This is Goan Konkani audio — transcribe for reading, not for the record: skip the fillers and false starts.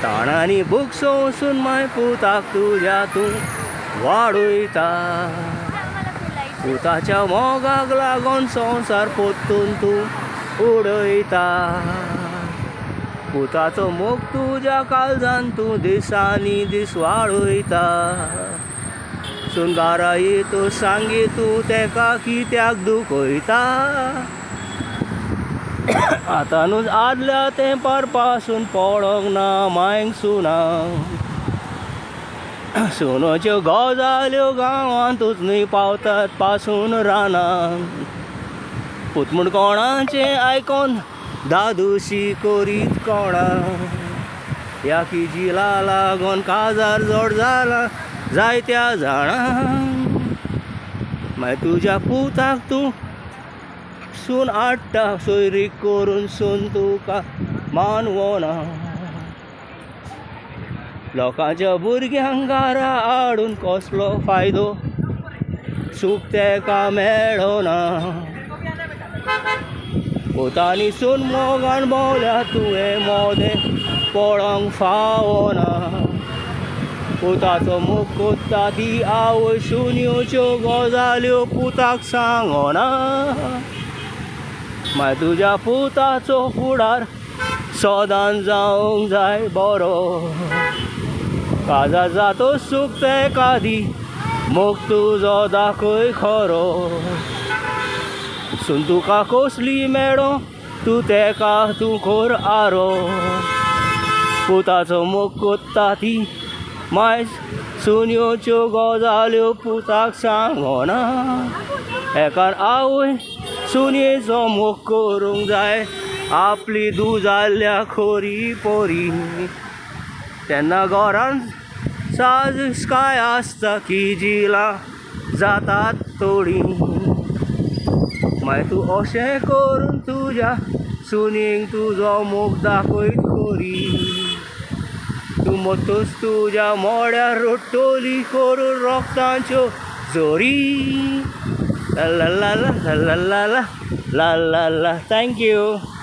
ताणांनी भूक सोंसून माय पुताक तुज्या तूं वाडयता. पुताच्या मोगाक लागून संवसार पोत्तून तूं उडयता. पुताचो मोग तुज्या काळजान तूं दिसांनी दीस वाडयता. सुनगारा येतो सांगी तूं तेका कित्याक दुखयता. आतां न्हू आदल्या तेंपार पासून पडोंक ना मांयक सुनांक. सुनोच्यो गजाल्यो गांवांतूच न्हय पावतात पासून रानांत. पूत म्हूण कोणाचें आयकोन दादोशी करीत कोणा. ह्या किजिला लागून काजार जोड जाला जायत्या जाणां. मागीर तुज्या पुताक तूं सून हाडटा सोयरीक करून सून तुका मानवना. लोकांच्या भुरग्यांक घरा हाडून कसलो फायदो, सूख तेका मेळना. पुतांनी सून मोगान भोंवल्या तुवें मोदें पळोवंक फावना. पुताचो मोग कोत्ता ती आवय सुनयोच्यो गजाल्यो पुताक सांगना. मागीर तुज्या पुताचो फुडार सदांच जावंक जाय बरो. काजार जातो सूख तेका दी मोग तुजो दाखय खरो. सून तुका कसली मेळो तूं तेका तूं कर आरो. पुताचो मोग कोत्ता ती माय सुनयोच्यो गजाल्यो पुताक सांगना. एकार आवय सुनयेचो मोग करूंक जाय आपली धूव जाल्ल्या खोरी पोरी. तेन्ना घरान साज काय आसता किजिलां जातात थोडीं. मागीर तूं अशें करून तुज्या सुनेक तुजो मोग दाखयत खरी. तूं मत्तूच तुज्या मोड्यार रडटली करून रोगतांच्यो जोरी. ला ला ला ला ला ला ला ला ला ला. Thank you.